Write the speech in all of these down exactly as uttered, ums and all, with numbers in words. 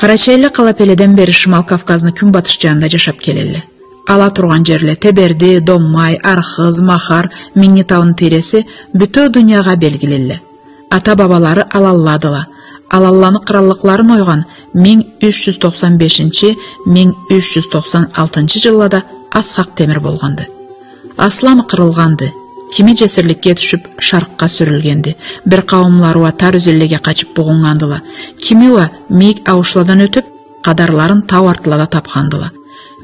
Къарачайлыла къалапеледен бери Шимал Кавказны кюнбатыш джанында джашап келелле. Ала тургъан джерле Теберди, Доммай, Архыз, Махар, Минги тауну тийреси бютеу дуниягъа белгилиле. Ата-бабалары аланладыла. Аланланы къыраллыкъларын ойгъан минг юч джюз токъсан бешинчи, минг юч джюз токъсан алтынчы джыллада Асхакъ Темир болгъанды. Асламы къырылгъанды, кими джесирликге тюшюп, шаркъгъа сюрюлгенди, бир къауумлары уа тар ёзенлеге къачып бугъуннгандыла, кими уа мийик ауушладан ётюп, къадарларын тау артлада тапхандыла.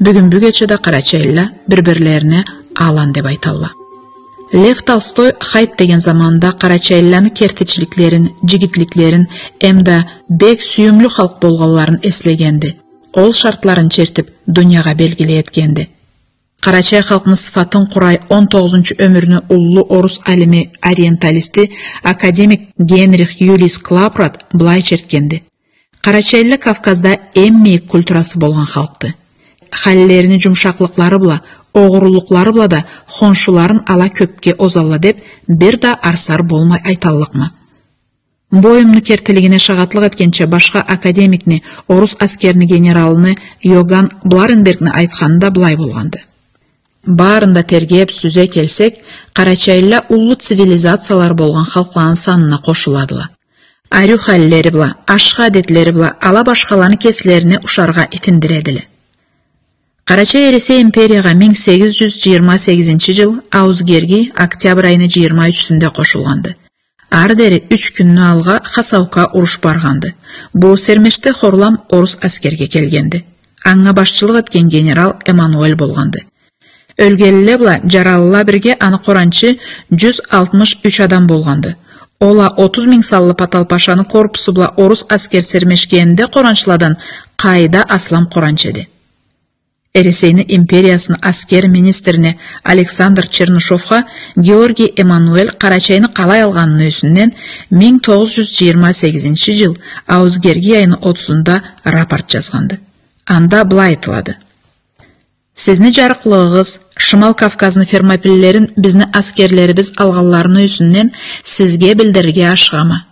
Бюгюн-бюгече да къарачайлыла бир-бирлерине алан деп айталла. Лев Толстой хайт деген заманда къарачайлыланы кертичиликлерин, джигитликлерин эмда бек сюйюмлю халкъ болгъанларын эслегенди. Ол шартларын чертип, дуниягъа белгили этгенди. Къарачай халкъны сыфатын къурай он тогъузунчу ёмюрню уллу орус алими, ориенталисти, академик Генрих Юлиус Клапрат былай чертгенди: Къарачайлыла Кавказда эм мийик культурасы болгъан халкъды. Халлерини джумшакълыкълары бла, огъурлукълары бла да хоншуларын ала кёпге озалла деп, бир да арсар болмай айталлыкъма. Бу оюмну кертилигине шагъатлыкъ этгенча башха академикни, орус аскерни генералыны Иоганн Бларенбергни айтханы да былай болгъанды: Барын да тергеп, сюзе келсек, къарачайлыла уллу цивилизациялары болгъан халкъланы санына къошуладыла. Ариу халлери бла, ашхы адетлери бла ала башхаланы кеслерине ушаргъа итиндиредиле. Къарачай Эресей империягъа минг сегиз джюз джыйырма сегизинчи джыл ауузгерги октябрь айыны джыйырма ючюсюнде къошулгъанды. Ары дери юч кюнню алгъа Хасаука уруш баргъанды. Бу сермешде хорлам орус аскерге келгенди. Анга башчылыкъ этген генерал Эммануэль болгъанды. Ёлгенле бла джаралыла бирге аны къоранчы джюз алтмыш юч адам болгъанды. Ол а отуз минг санлы Патал Пашаны корпусу бла орус аскер сермешгенинде къоранчладан къайда аслам къоранч эди. Эресейни империясыны аскер министрине Александр Чернышовха Георгий Эммануэль Къарачайны къалай алгъаныны юсюнден минг тогъуз джюз джыйырма сегизинчи джыл ауузгерги айыны отузунда рапорт джазгъанды. Анда былай айтылады: Сизни джарыкълыгъыгъыз, Шимал Кавказны Фермопиллерин бизни аскерлерибиз алгъанларыны юсюнден сизге билдирирге ашыгъама.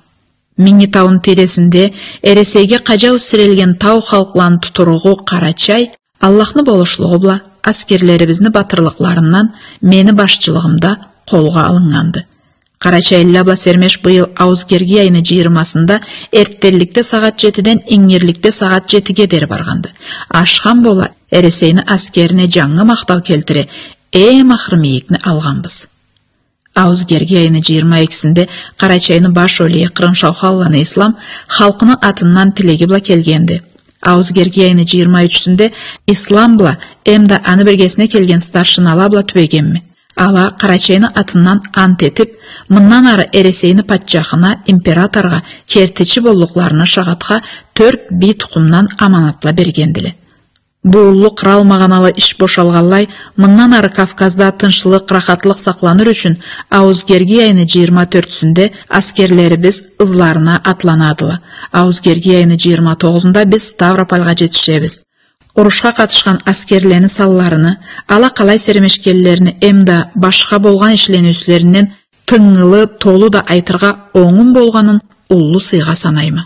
Минги тауну тийресинде Эресейге къаджау сирелген тау халкъланы тутуругъу Къарачай, Аллахны болушлугъу бла, аскерлерибизни батырлыкъларындан мени башчылыгъымда къолгъа алыннганды. Къарачайлыла бла сермеш быйыл ауузгерги айыны джыйырмасында эртденликде сагъат джетиден ингирликде сагъат джетиге дери баргъанды. Ашхам бола, Эресейни аскерине джангы махтау келтире, эм ахыр мийикни алгъанбыз. Ауузгерги айыны джыйырма экисинде Къарачайны баш олийи Къырым Шаухалланы Ислам халкъыны атындан тилеги бла келгенди. Ауузгерги айыны джыйырма ючюсюнде Ислам бла эмда аны биргесине келген старшинала бла тюбегенме. Ала Къарачайны атындан ант этип, мындан ары Эресейни патчахына, императоргъа, кертичи боллукъларына шагъатха тёрт бий тукъумдан аманатла бергендиле. Бу уллу къырал магъаналы иш бошалгъанлай, мындан ары Кавказда тынчлыкъ, рахатлыкъ сакъланыр ючюн, ауузгерги айыны джыйырма тёртюсюнде аскерлерибиз ызларына атланадыла. Ауузгерги айыны джыйырма тогъузунда биз Ставропольгъа джетишебиз. Урушха къатышхан аскерлени санларыны, ала къалай сермешгенлерини эмда башха болгъан ишлени юслеринден тынгылы, толу да айтыргъа онгум болгъанын уллу сыйгъа санайма.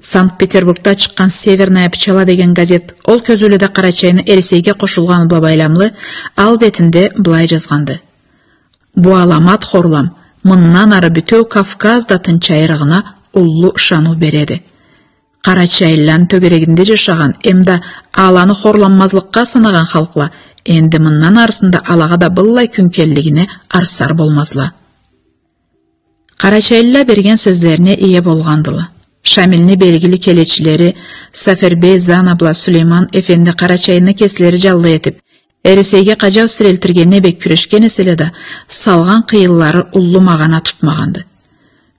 Санкт-Петербургда чыкъгъан «Северная пчела» деген газет ол кёзюуледе Къарачайны Эресейге къошулгъаны бла байламлы ал бетинде былай джазгъанды: «Бу аламат хорлам мындан ары бютеу Кавказ да тынчайырыгъына уллу ышаныу береди. Къарачайлыланы тёгерегинде джашагъан эмда аланы хорланмазлыкъгъа санагъан халкъла энди мындан арысында алагъа да быллай кюн келлигине арсар болмазла». Къарачайлыла берген сёзлерине ие болгъандыла. Шамилни белгили келечилери Сафербей Зана бла Сулейман эфенди Къарачайны кеслери джанлы этип, Эресейге къаджау сирелтирге не бек кюрешген эселе да, салгъан къыйынлары уллу магъана тутмагъанды.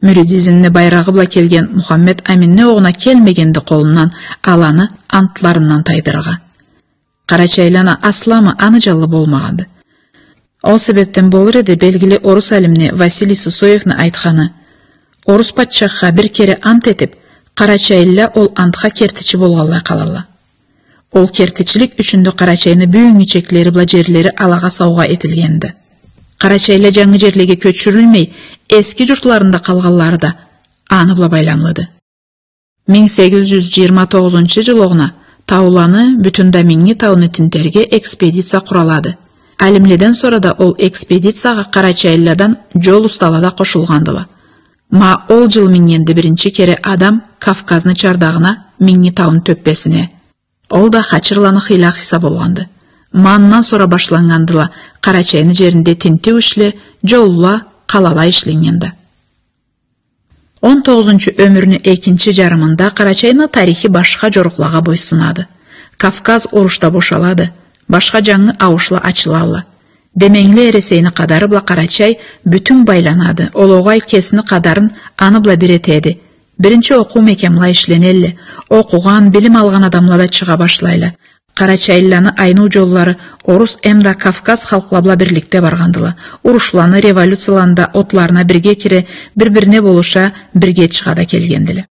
Мюридизмни байрагъы бла келген Мухаммед Аминни огъуна келмегенди къолундан аланы антларындан тайдырыргъа. Къарачайлыла асламы аны джанлы болмагъанды. Ол себепден болур эди, белгили орус алимни Василий Сысоевни айтханы: «Орус патчахха бир кере ант этип, къарачайлыла ол антха кертичи болгъанлай къалалла. Ол кертичилик ючюн да Къарачайны бюгюннгю чеклери бла джерлери алагъа саугъа этилгенди. Къарачайлыла джангы джерлеге кёчюрюлмей, эски джуртларында къалгъанлары да аны бла байламлыды». Минг сегиз джюз джыйырма тогъузунчу джыл огъуна тауланы, бютюн да Минги тауну тинтерге экспедиция къуралады. Алимледен сора да ол экспедициягъа къарачайлыладан джол устала да къошулгъандыла. Ма ол джыл миннгенди биринчи кере адам Кавказны чардагъына, Минги тауну тёппесине. Ол да Хачирланы Хыйла-Хыйса болгъанды. Ма андан сора башланнгандыла Къарачайны джеринде тинтиу ишле, джолла, къалала ишленнгенди. Он тогъузунчу ёмюрню экинчи джарымында Къарачайны тарихи башха джорукълагъа бойсунады. Кавказ уруш да бошалады, башха джангы ауушла ачылалла. Деменгили Эресейни къадары бла Къарачай бютюн байланады, ол огъай кесини къадарын аны бла бир этеди. Биринчи окъуу мекямла ишленелле, окъугъан, билим алгъан адамла да чыгъа башлайла. Къарачайлыланы айныу джоллары орус эмда Кавказ халкъла бла бирликде баргъандыла. Урушланы, революцияланы да отларына бирге кире, бир-бирине болуша, бирге чыгъа да келгендиле.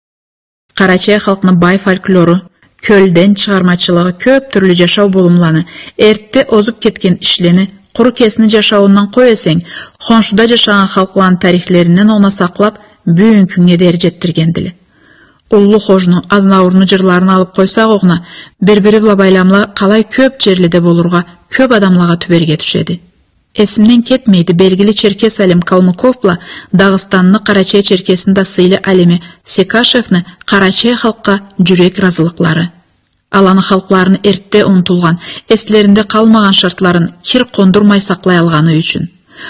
Къарачай халкъны бай фольклору, кёлден чыгъармачылыгъы, кёп тюрлю джашау болумланы, эртде озуб кетген ишлени, къуру кесини джашауундан къой эсенг, хоншуда джашагъан халкъланы тарихлеринден огъуна сакълаб, бюгюн кюннге дери джетдиргендиле. Уллу Хожну, Азнауурну джырларын алыб къойсакъ огъуна, бир-бири бла байламла къалай кёб джерледе болургъа, кёб адамлагъа тюберге тюшеди. Эсимден кетмейди, белгили черкес алим Калмыков бла Дагъыстанны, Къарачай-Черкесни да сыйлы алими Секашевни къарачай халкъгъа джюрек разылыкълары. Аланы халкъларыны эртде унутулгъан, эслеринде къалмагъан шартларын кир къондурмай сакълаялгъаны ючюн.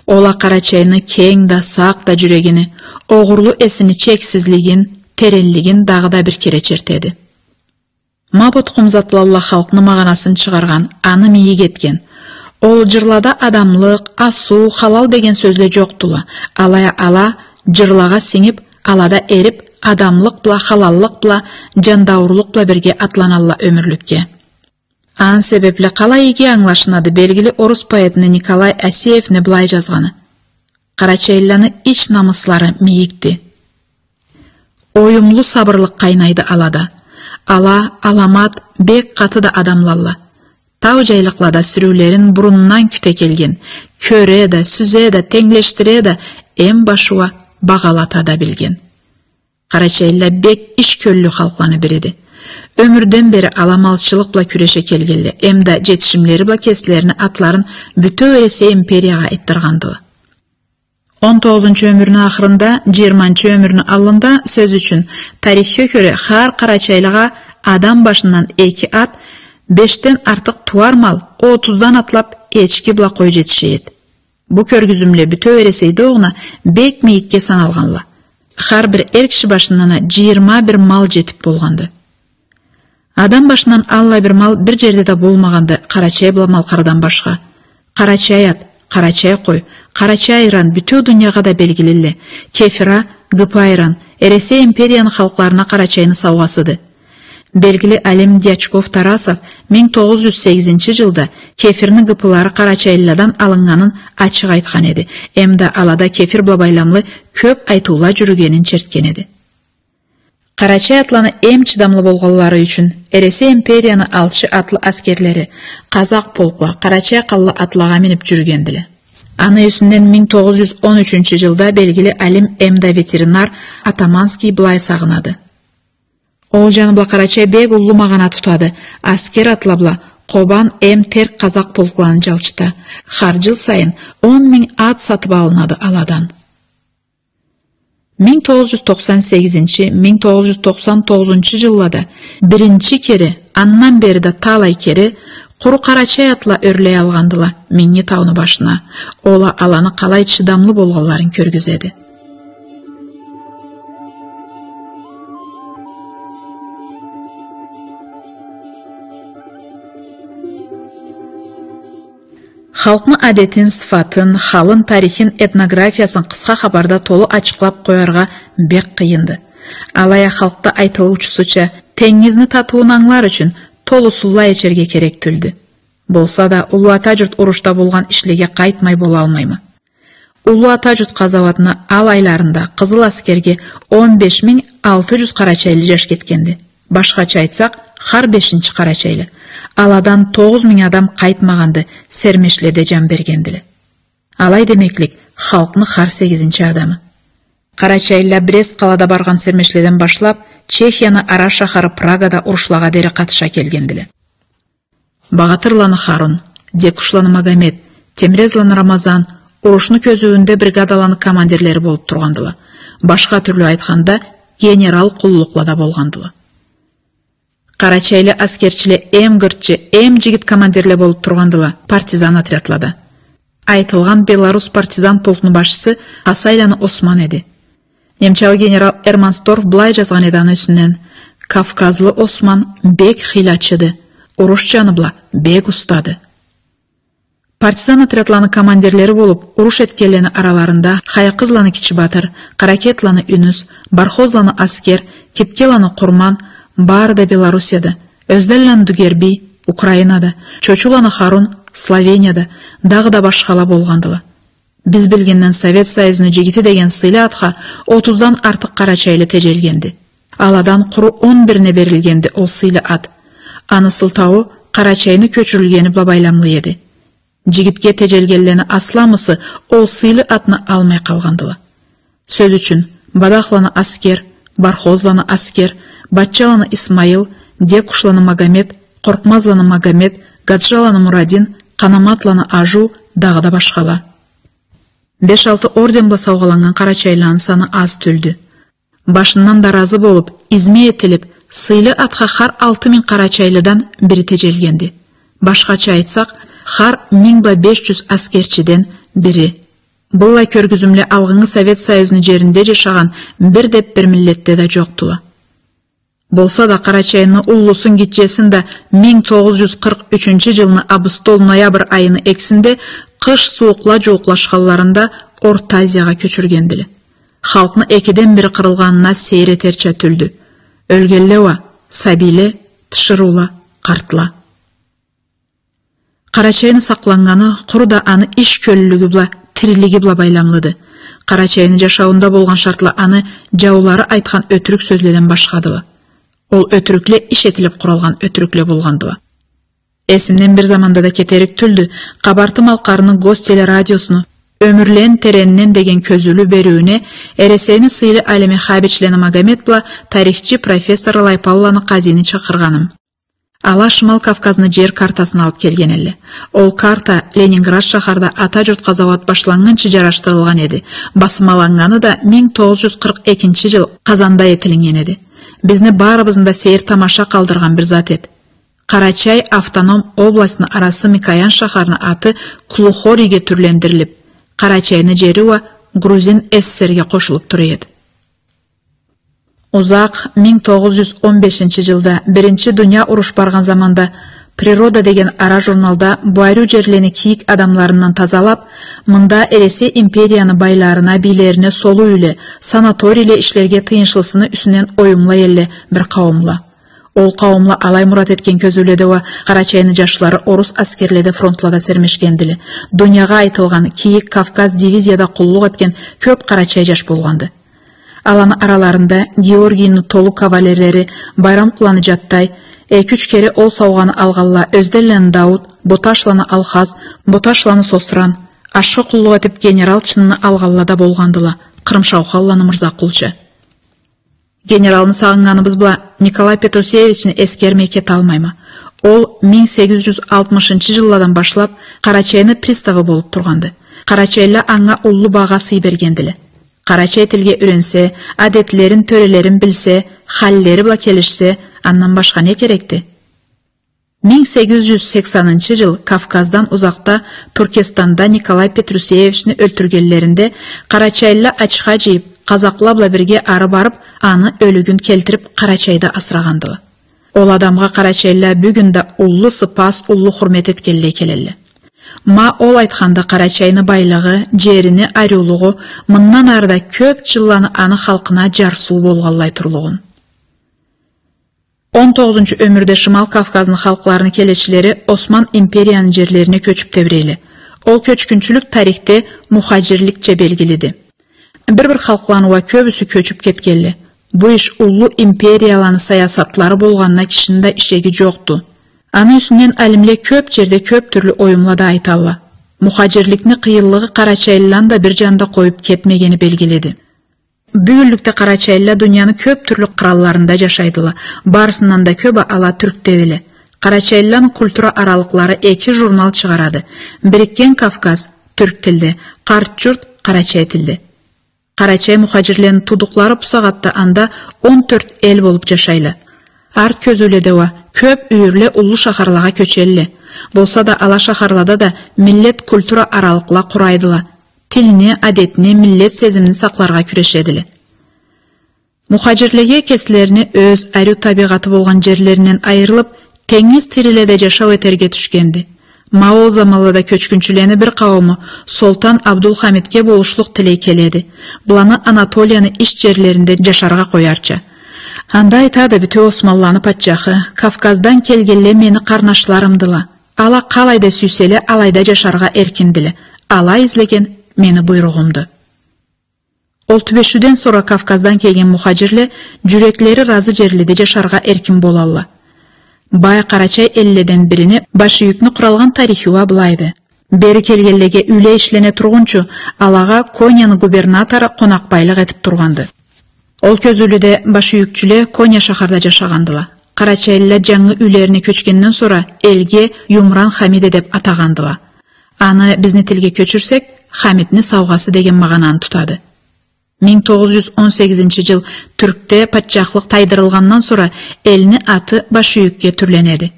Ол а Къарачайны кенг да, сакъ да джюрегини, огъурлу эсини чексизлигин, теренлигин дагъыда бир кере чертеди. Ма бу тукъум затлалла халкъны магъанасын чыгъаргъан, аны мийик этген. Ол джырлада адамлыкъ, асыу, халал деген сёзле джокъдула. Алай а ала джырлагъа сингиб, алада эриб, адамлыкъ бла, халаллыкъ бла, джандаурлукъ бла бирге атланалла ёмюрлюкге. Аны себебли къалай иги ангылашынады белгили орус поэтни Николай Асеевни былай джазгъаны: «Къарачайлыланы ич намыслары мийикди». Оюмлу сабырлыкъ къайнайды алада. Ала аламат, бек къаты да адамлалла. Тау джайлыкълада сюрюулерин бурундан кюте келген, кёре да, сюзе да, тенглешдире да, эм башы уа багъалата да билген. Къарачайлыла бек ич кёллю халкъланы бириди. Ёмюрден бери ала малчылыкъ бла кюреше келгелле, эмда джетишимлери бла кеслерини атларын бютеу Эресей империягъа айтдыргъандыла. Он тогъузунчу ёмюрню ахырында, джыйырманчы ёмюрню аллында, сёз ючюн, тарихге кёре, хар къарачайлыгъа адам башындан эки ат, бешден артыкъ тууар мал, отуздан атлаб эчки бла къой джетише эди. Бу кёргюзюмле бютеу Эресейде огъуна бек мийикге саналгъанла. Хар бир эр киши башындан а джыйырма бир мал джетиб болгъанды. Адам башындан аллай бир мал бир джерде да болмагъанды, Къарачай бла Малкъардан башха. Къарачай ат, къарачай къой, къарачай айран бютеу дуниягъа да белгилиле. Кефир а, гыпы айран, Эресей империяны халкъларына Къарачайны саугъасыды. Белгили алим Дьячков-Тарасов минг тогъуз джюз сегизинчи джылда кефирни гыпылары къарачайлыладан алыннганын ачыкъ айтхан эди, эмда алада кефир бла байламлы кёб айтыула джюрюгенин чертген эди. Къарачай атланы эм чыдамлы болгъанлары ючюн Эресей империяны алчы атлы аскерлери, къазакъ полкла, къарачай къанлы атлагъа миниб джюрюгендиле. Аны юсюнден минг тогъуз джюз он ючюнчю джылда белгили алим эмда ветеринар Атаманский былай сагъынады: «Ол джаны бла Къарачай бек уллу магъана тутады. Аскер атла бла Къобан эм Терк къазакъ полкланы джалчыта. Хар джыл сайын он минг ат сатыб алынады аладан». Минг тогъуз джюз токъсан сегизинчи, минг тогъуз джюз токъсан тогъузунчу джыллада биринчи кере, андан бери да талай кере къуру къарачай атла ёрлей алгъандыла Минги тауну башына. Ол а аланы къалай чыдамлы болгъанларын кёргюзеди. Халкъны адетин, сыфатын, халын, тарихин, этнографиясын къысха хапарда толу ачыкълаб къояргъа бек къыйынды. Алай а халкъда айтылыучусуча, тенгизни татыуун ангылар ючюн толусунлай ичерге керек тюлдю. Болса да, Уллу Ата джурт урушда болгъан ишлеге къайтмай болалмайма. Уллу Ата джурт къазауатны алайларында Къызыл Аскерге он беш минг алты джюз къарачайлы джаш кетгенди. Башхача айтсакъ, хар бешинчи къарачайлы. Аладан тогъуз минг адам къайтмагъанды, сермешледе джан бергендиле. Алай демеклик, халкъны хар сегизинчи адамы. Къарачайлыла Брест къалада баргъан сермешледен башлап, Чехияны ара шахары Прагада урушлагъа дери къатыша келгендиле. Багъатырланы Харун, Декушланы Магомет, Темрезланы Рамазан урушну кёзюуюнде бригадаланы командирлери болуп тургъандыла. Башха тюрлю айтханда, генерал къуллукълада болгъандыла. Къарачайлы аскерчиле эм гыртчы, эм джигит командирле болуп тургъандыла партизан отрядлада. Айтылгъан беларус партизан полкну башчысы Къасайланы Осман эди. Немчалы генерал Эрмансдорф былай джазгъан эди аны юсюнден: «Кавказлы Осман бек хыйлачыды, уруш джаны бла бек устады». Партизан отрядланы командирлери болуп уруш этгенлени араларында Хайкъызланы Кичи Батыр, Къаракетланы Юнюс, Бархозланы Аскер, Кипкеланы Къурман, бары да Белоруссияда, Ёзденланы Дугербий, Украинада, Чочуланы Харун, Словенияда, дагъыда башхала болгъандыла. Биз билгенден, Совет Союзну джигити деген сыйлы атха отуздан артыкъ къарачайлы теджелгенди. Аладан къуру он бирине берилгенди ол сыйлы ат. Аны сылтауу Къарачайны кёчюрюлгени бла байламлы эди. Джигитге теджелгенлени асламысы ол сыйлы атны алмай къалгъандыла. Сёз ючюн, Бадахланы Аскер, Бархозланы Аскер, Батчаланы Исмаил, Декушланы Магомет, Къоркъмазланы Магомет, Гаджаланы Мурадин, Къанаматланы Ажу, дагъыда башхала. Беш-алты орден бла саугъаланнган къарачайлыланы саны аз тюлдю. Башындан да разы болуп, изме этилип, сыйлы атха хар алты минг къарачайлыдан бири теджелгенди. Башхача айтсакъ, хар минг бла беш джюз аскерчиден бири. Быллай кёргюзюмле алгъыннгы Совет Союзну джеринде джашагъан бир деп бир миллетде да джокъдула. Болса да, Къарачайны уллусун, гитчесин да минг тогъуз джюз къыркъ ючюнчю джылны абыстол-ноябрь айыны экисинде къыш сууукъла джууукълашханларында Орта Азиягъа кёчюргендиле. Халкъны экиден бири къырылгъанына сейир этерча тюлдю. Ёлгенле уа сабийле, тиширыула, къартла. Къарачайны сакъланнганы къуру да аны иш кёллюлюгю бла, тирилиги бла байламлыды. Къарачайны джашауунда болгъан шартла аны джаулары айтхан ётюрюк сёзледен башхадыла. Ол ётюрюкле иш этилип къуралгъан ётюрюкле болгъандыла. Эсимден бир заманда да кетерик тюлдю, Къабарты-Малкъарны гостелерадиосуну «Ёмюрлен теренинден» деген кёзюулю бериуюне Эресейни сыйлы алими Хабичланы Магомет бла тарихчи профессор Лайпалланы Къазини чакъыргъаным. Ала Шимал Кавказны джер картасын алып келген элле. Ол карта Ленинград шахарда Ата джурт къазауат башланнгынчы джарашдырылгъан эди. Басмаланнганы да минг тогъуз джюз къыркъ экинчи джыл Къазанда этилиннген эди. Бизни барыбызны да сейир тамаша къалдыргъан бир зат эд. Къарачай автоном областны арасы Микоян шахарны аты Клухориге тюрлендирилип, Къарачайны джери уа Грузин ССР-ге къошулуп тура эд. Узакъ, минг тогъуз джюз он бешинчи джылда, Биринчи дуния уруш баргъан заманда, «Природа» деген ара журналда бу ариу джерлени кийик адамларындан тазалап, мында Эресей империяны байларына, бийлерине солуу юйле, санаторийле ишлерге тыйыншлысыны юсюнден оюмлай элле бир къауумла. Ол къауумла алай мурат этген кёзюуледе уа Къарачайны джашлары орус аскерледе, фронтлада сермешгендиле. Дуниягъа айтылгъан кийик Кавказ дивизияда къуллукъ этген кёп къарачай джаш болгъанды. Аланы араларында Георгийни толу кавалерлери Байрамкъулланы Джаттай, эки-юч кере ол саугъаны алгъанла Ёзденланы Дауут, Боташланы Алхас, Боташланы Сосран, ашхы къуллукъ этип генерал чынын алгъанла да болгъандыла, Кърымшаухалланы Мырзакъулча. Генералны сагъыннганыбыз бла Николай Петрусевични эсгермей кеталмайма. Ол минг сегиз джюз алтмышынчы джылладан башлап Къарачайны приставы болуп тургъанды. Къарачайлыла анга уллу багъа, сый бергендиле. Къарачай тилге юренсе, адетлерин, тёрелерин билсе, халлери бла келишсе, андан башха не керекди? Минг сегиз джюз сексенинчи джыл Кавказдан узакъда Туркестанда Николай Петрусевични ёлтюргенлеринде къарачайлыла ачха джыйып, къазакъла бла бирге ары барып, аны ёлюгюн келтирип, Къарачайда асырагъандыла. Ол адамгъа къарачайлыла бюгюн да уллу сыпас, уллу хурмет этгенлей келелле. Ма ол айтханда Къарачайны байлыгъы, джерини ариулугъу, мындан ары да кёп джылланы аны халкъына джарсыу болгъанлай турлугъун. Он тогъузунчу ёмюрде Шимал Кавказны халкъларыны келечилери Осман империяны джерлерине кёчюп тебирейле. Ол кёчгюнчюлюк тарихде мухаджирликча белгилиди. Бир-бир халкъланы уа кёбюсю кёчюп кетгенле. Бу иш уллу империяланы саясатлары болгъанына кишини да ишеги джокъду. Аны юсюнден алимле кёп джерде кёп тюрлю оюмла да айталла. Мухаджирликни къыйынлыгъы къарачайлыланы да бир джанда къоюп кетмегени белгилиди. Бюгюнлюкде къарачайлыла дунияны кёб тюрлю къыралларында джашайдыла. Барысындан да кёб а ала Тюркдедиле. Къарачайлыланы культура аралыкълары эки журнал чыгъарады. «Бирикген Кавказ» тюрк тилде, «Къарт джурт» къарачай тилде. Къарачай мухаджирлени туудукълары бусагъатда анда он тёрт эл болуб джашайла. Арт кёзюуледе уа кёб юйюрле уллу шахарлагъа кёчелле. Болса да ала шахарлада да миллет культура аралыкъла къурайдыла. Тилни, адетни, миллет сезимни сакъларгъа кюрешедиле. Мухаджирлеге кеслерини ёз ариу табигъаты болгъан джерлеринден айырылыб, тенгиз тийреледе джашау этерге тюшгенди. Ма ол заманлада кёчгюнчюлени бир къаууму Солтан Абдулхамидге болушлукъ тилей келеди. Быланы Анатолияны ич джерлеринде джашаргъа къоярча. Анда айтады бютеу Османланы патчахы: «Кавказдан келгенле мени къарнашларымдыла. Ала къалайда сюйселе, алайда джашаргъа эркиндиле. Ала излеген мени буйругъумду». Ол тюбешиуден сора Кавказдан келген мухаджирле джюреклери разы джерледе джашаргъа эркин болалла. Бай къарачай элледен бирини Башюйюкню къуралгъан тарихи уа былайды. Бери келгенлеге юйле ишлене тургъунчу, алагъа Коньяны губернатору къонакъбайлыкъ этиб тургъанды. Ол кёзюуледе башюйюкчюле Конья шахарда джашагъандыла. Къарачайлыла джангы юйлерине кёчгенден сора элге Юмран Хамиде деб атагъандыла. Аны бизни тилге кёчюрсек, Хамитни саугъасы деген магъананы тутады. Минг тогъуз джюз он сегизинчи джыл Тюркде патчахлыкъ тайдырылгъандан сора элни аты Башюйюкге тюрленеди.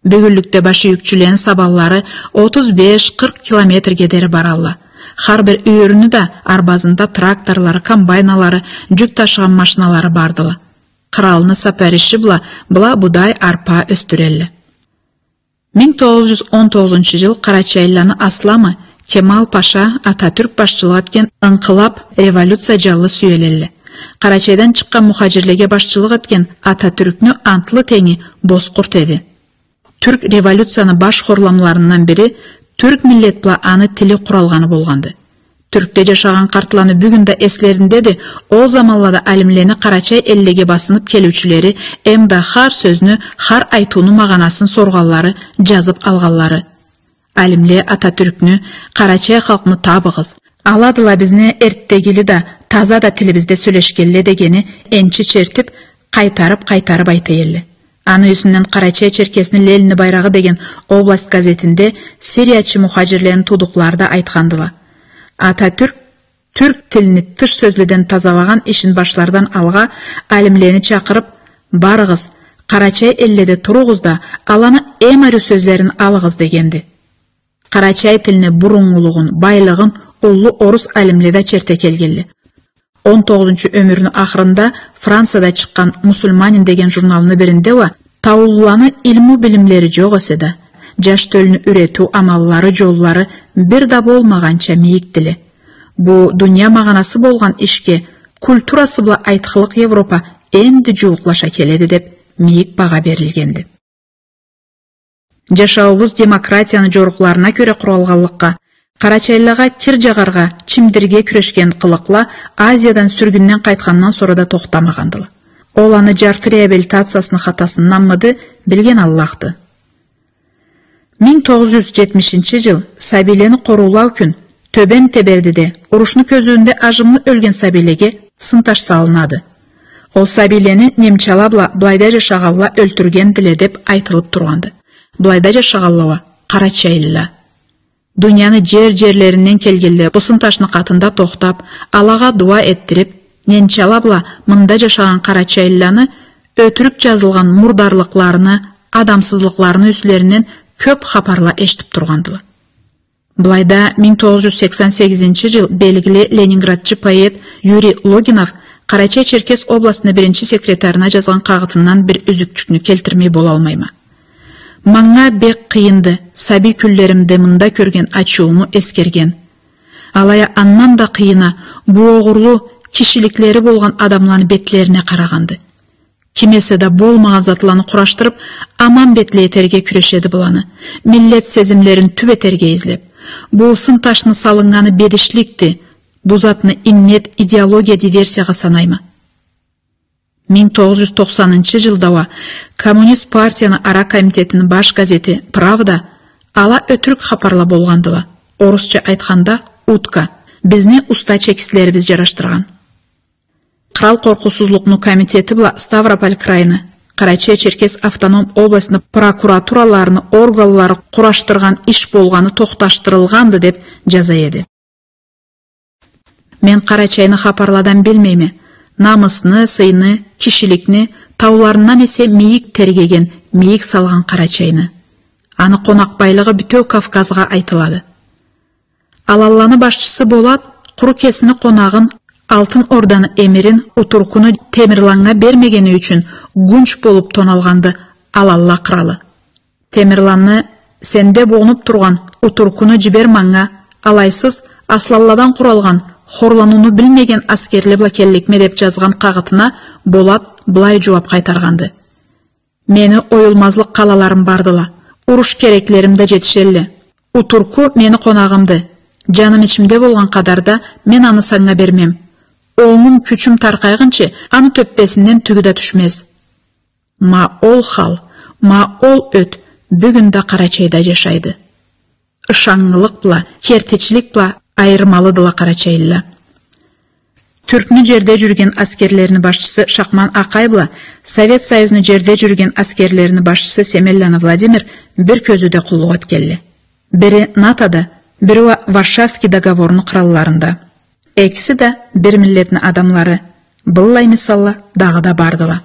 Бюгюнлюкде башюйюкчюлени сабанлары отуз беш, къыркъ километрге дери баралла. Хар бир юйюрню да арбазында тракторлары, комбайналары, джюк ташыгъан машиналары бардыла. Къыралны сапариши бла была будай, арпа ёсдюрелле. Минг тогъуз джюз он тогъузунчу джыл къарачайлыланы асламы Кемал Паша Ататюрк башчылыкъ этген ынкъылаб, революция джанлы сюелелле. Къарачайдан чыкъгъан мухаджирлеге башчылыкъ этген Ататюркню антлы тенги Бозкъурт эди. Тюрк революцияны баш хорламларындан бири тюрк миллет бла аны тили къуралгъаны болгъанды. Тюркде джашагъан къартланы бюгюн да эслериндеди ол заманлада алимлени къарачай эллеге басыныб келиучюлери эмда хар сёзню, хар айтыуну магъанасын соргъанлары, джазыб алгъанлары. Алимле Ататюркню: «Къарачай халкъны табыгъыз. Аладыла бизни эрттегили да, таза да тилибизде сёлешгенле», — дегени энчи чертиб, къайтарыб-къайтарыб айта элле. Аны юсюнден Къарачай-Черкесни Ленинни байрагъы деген область газетинде сириячы мухаджирлени туудукълары да айтхандыла: «Ататюрк тюрк тилни тыш сёзледен тазалагъан ишин башлардан алгъа алимлени чакъырыб, барыгъыз, къарачай элледе туругъуз да, аланы эм ариу сёзлерин алыгъыз», — дегенди. Къарачай тилни буруннгулугъун, байлыгъын уллу орус алимле да черте келгелле. Он тогъузунчу ёмюрню ахырында Францияда чыкъгъан «Мусульманин» деген журналны биринде уа: «Таулуланы илму билимлери жокъ эсе да, жаш тёлюню юретиу амаллары, жоллары бир да болмагъанча мийикдиле. Бу дуния магъанасы болгъан ишге культурасы бла айтхылыкъ Европа энди жууукълаша келеди», — деп, мийик багъа берилгенди. Жашауубуз демократияны жорукъларына кёре къуралгъанлыкъгъа, къарачайлылагъа кир жагъаргъа, чимдирирге кюрешген къылыкъла Азиядан сюргюнден къайтхандан сора да тохтамагъандыла. Ол аны жарты реабилитациясыны хатасынданмыды, билген Аллахды. Минг тогъуз жюз жетмишинчи жыл сабийлени къоруулау кюн Тёбен Тебердиде урушну кёзюуюнде ажымлы ёлген сабийлеге сын таш салынады. Ол сабийлени немчала бла былайда жашагъанла ёлтюргендиле деп айтылып тургъанды. Былайда жашагъанла уа къарачайлыла. Дунияны жер-жерлеринден келгенле бу сын ташны къатында тохтап, алагъа дуа этдирип, немчала бла мында жашагъан къарачайлыланы ётюрюк жазылгъан мурдарлыкъларыны, адамсызлыкъларыны юслеринден кёп хапарла эшитип тургъандыла. Былайда минг тогъуз жюз сексен сегизинчи жыл белгили ленинградчы поэт Юрий Логинов Къарачай-Черкес областыны биринчи секретарына жазгъан къагъытындан бир юзюкчюкню келтирмей болалмайма. Манга бек къыйынды сабий кюнлеримде мында кёрген ачыууму эсгерген. Алай а андан да къыйыны бу огъурлу, кишиликлери болгъан адамланы бетлерине къарагъанды. Ким эсе да болмагъан затланы къурашдырып, аман бетли этерге кюрешеди быланы. Миллет сезимлерин тюп этерге излеп. Бу сын ташны салыннганы бедишликди. Бу затны иннет идеология диверсиягъа санайма. Минг тогъуз жюз токъсанынчы жылда уа Коммунист партияны ара комитетини баш газети «Правда» ала ётюрюк хапарла болгъандыла. Орусча айтханда, утка. Бизни уста чекистлерибиз жарашдыргъан. Кърал къоркъуусузлукъну комитети бла Ставрополь крайны, Къарачай-Черкес автоном областны прокуратураларыны органлары къурашдыргъан иш болгъаны тохташдырылгъанды, деб джаза эди. Мен Къарачайны хапарладан билмейме. Намысны, сыйны, кишиликни тауларындан эсе мийик тергеген, мийик салгъан Къарачайны. Аны къонакъбайлыгъы бютеу Кавказгъа айтылады. Аланланы башчысы Болат къуру кесини къонагъын, Алтын Орданы эмирин Утуркуну Темирланнга бермегени ючюн гунч болуб тоналгъанды аланла къралы. Темирланны: «Сенде богъунуб тургъан Утуркуну джибер манга, алайсыз асланладан къуралгъан, хорланууну билмеген аскерли бла келликме», — деб джазгъан къагъытына Болат былай джууаб къайтаргъанды: «Мени оюлмазлыкъ къалаларым бардыла, уруш кереклерим да джетишелле. Утурку мени къонагъымды. Джаным ичимде болгъан къадарда мен аны санга бермем. Онгум, кючюм таркъайгъынчы аны тёппесинден тюгю да тюшмез». Ма ол хал, ма ол ёт бюгюн да Къарачайда джашайды. Ышаннгылыкъ бла, кертичилик бла айырмалыдыла къарачайлыла. Тюркню джерде джюрюген аскерлерини башчысы Шакъман Акъай бла Совет Союзну джерде джюрюген аскерлерини башчысы Семенланы Владимир бир кёзюуде къуллукъ этгенле. Бири НАТОда, бири уа Варшавский договорну къралларында. Экиси да бир миллетни адамлары, быллай мисалла дагъыда бардыла.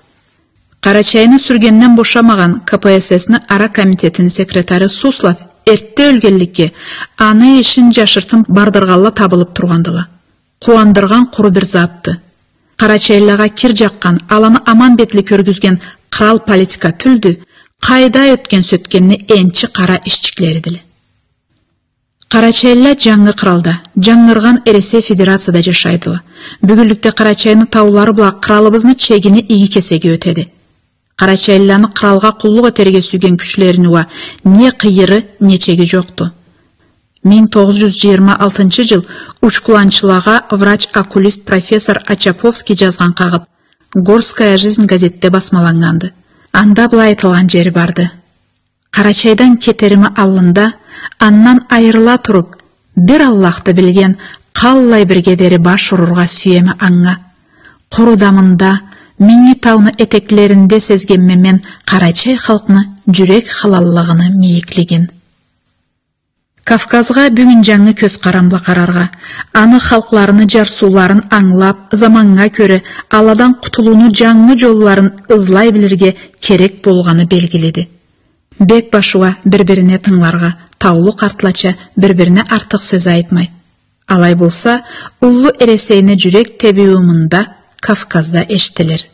Къарачайны сюргенден бошамагъан К П С С-ни ара комитетини секретары Суслов эртте ёлгенликге, аны ишин джашыртын бардыргъанла табылыб тургъандыла. Къууандыргъан къуру бир затды. Къарачайлылагъа кир джакъгъан, аланы аман бетли кёргюзген кърал политика тюлдю, къайда ётген-сётгенни энчи къара ишчиклеридиле. Къарачайлыла джангы къралда, джангыргъан Эресей Федерацияда джашайдыла. Бюгюнлюкде Къарачайны таулары бла къралыбызны чегини иги кесеги ётеди. Къарачайлыланы къралгъа къуллукъ этерге сюйген кючлерини уа не къыйыры, не чеги джокъду. Минг тогъуз джюз джыйырма алтынчы джыл учкуланчылагъа врач-окулист профессор Ачаповский джазгъан къагъыт «Горская жизнь» газетде басмаланнганды. Анда былай айтылгъан джери барды: «Къарачайдан кетерими аллында, андан айырыла туруб, бир Аллахды билген, къаллай бирге дери баш урургъа сюеме анга. Къуру да мында, Минги тауну этеклеринде сезгенме мен къарачай халкъны джюрек халаллыгъыны мийиклигин». Кавказгъа бюгюн джангы кёз къарам бла къараргъа, аны халкъларыны джарсыуларын ангылаб, заманнга кёре аладан къутулууну джангы джолларын ызлай билирге керек болгъаны белгилиди. Бек башы уа бир-бирине тынгыларгъа, таулу къартлача бир-бирине артыкъ сёз айтмай. Алай болса, уллу Эресейни джюрек тебиую мында, Кавказда эшитилир.